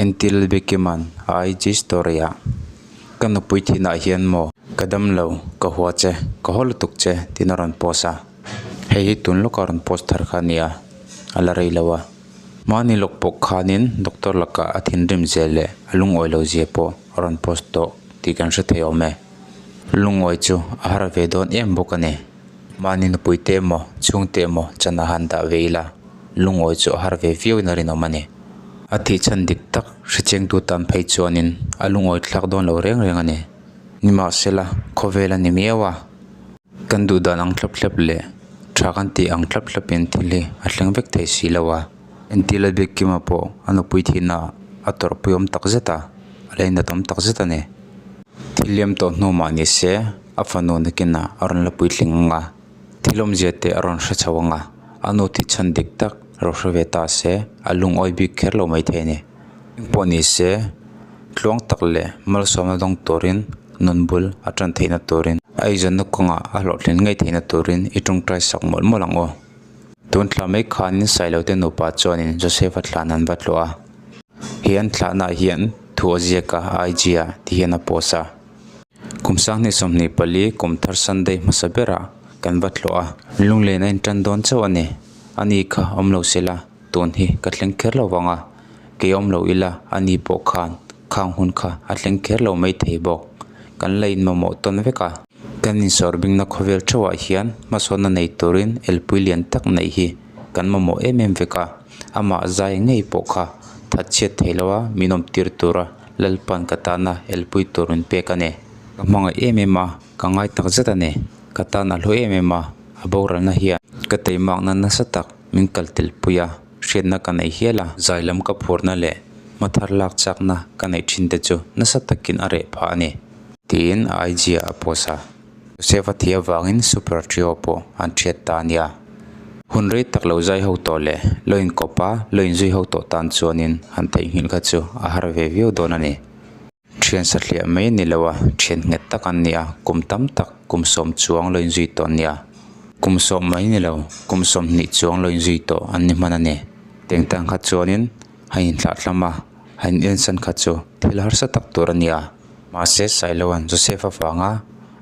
Entir Lalbiakima'n a IG story-ah, Ka nupui thinah hian maw? Ka dam lo, ka hua che, ka haw lutuk che, tiin a rawn post a. Hei hi tun lawka rawn post thar kha a nia, a la rei lo a. Mahni lawk pawh khanin doctor lakah a thinrim zia leh a lungawi lo zia pawh a rawn post tawh tih kan hre thei awm e. Lungawi chu a har ve dawn em bawk a ni. Mahni nupui te emaw chhungte emaw chan a han dah ve ila lungawi chu a har ve viau in a rinawm a ni. A thih chhan dik tak hrichengtu tan phei chuanin a lungawi thlak dawn lo reng reng a ni. Nimahsela khawvel a ni miau a. Kan duh dan ang thlap thlap leh tha kan tih ang thlap thlapin thil hi a thleng vek thei si lo a. Entir la bik Kima pawh a nupui thihna a tawrhpui awm tak zet a, a lainat awm tak zet a ni. Thil liam tawh hnu mah ni se a fanu nakinah a rawn la puitling ang a, thil awmzia te a rawn hre chho ang a, a nu thih chhan dik tak ro hre ve ta se a lungawi bik kher lo maithei a ni. Engpawh ni se tluang tak leh malsawmna dawng turin nun bul a tan theihna turin a eizawnna kawngah a hlawhtlin ngei theihna turin i tawngtai sak mawlh mawlh ang aw. Tun thla mai khanin Sailote nupa chuanin Joseph-a thlan an va tlawh a, he an thlahnaah hian thu a ziak a, IG ah ti hian a post a. Kum sanghnih 24 kum thar Sunday hmasa berah kan va tlawh a, lunglen a intan dawn chauh a ni. Ani kha awm lo sela tun hi ka thleng kher lo vang a, kei awm lo ila ani pawh khan khang hun kha a thleng kher lo maithei bawk. Kan la inmamawh tawn vek a. Kan insawr bingna khawvel theuhah hian hmasawnna nei turin elpui lian tak neih hi kan mamawh em em vek a, amah zai ngei pawh kha thatchhiat thei loa min awm tir tura Lalpan ka tana elpui tur min pek a ni. Ka hmangaih em em a, ka ngai tak zet a ni. Ka tan a hlu em em a, a boralna hian ka teimakna nasa tak min kal telpui a, hriatna ka nei hial a. Zai lam ka phurna leh hmathar lak chakna ka neih thin te chu nasa takin a reh phah a ni. Tiin a IG ah a post a. Joseph a thih avangin Super Trio pawh an thiat ta a nia. Hun rei tak lo zai ho tawh leh lo inkawp a, lo inzui ho tawh tan chuanin han theihnghilh kha chu a har ve viau dawn a ni. Thian sathliah mai ni lo a, thian nghet tak an ni a, kum tam tak, kum sawm chuang lo inzui tawh an ni a. Kum sawm mai ni lo, kum 20 chuang lo inzui tawh an ni hman a ni. Tengtang kha chuanin han inthlahthlam a, han inensan kha chu thil harsa tak tur a ni a. Mahse, Sailoa'n Joseph avanga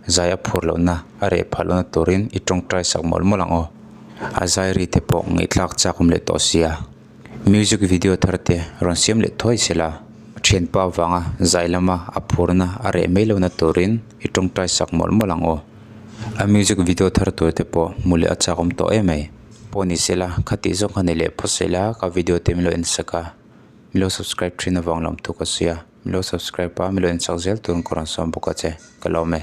zai a phur lohna a reh phah lohna turin i tawngtai sak mawlh mawlh ang aw. A zai ri te pawh ngaihthlak chak awm leh tawh sia. Music video thar te rawn siam leh thuai sela. A thianpa avanga zai lama a phurna a reh mai lohna turin i tawngtai sak mawlh mawlh ang aw. A music video thar tur te pawh hmu leh a chak awm tawh em mai. Pawh ni sela, khatih zawng kha ni leh phawt sela ka video te min lo en sak a, min lo subscribe thin avang lawm thu ka sawi a. Milo subscribe a, milo en chak zel turin ka rawn sawm bawk a che, ka lawm e.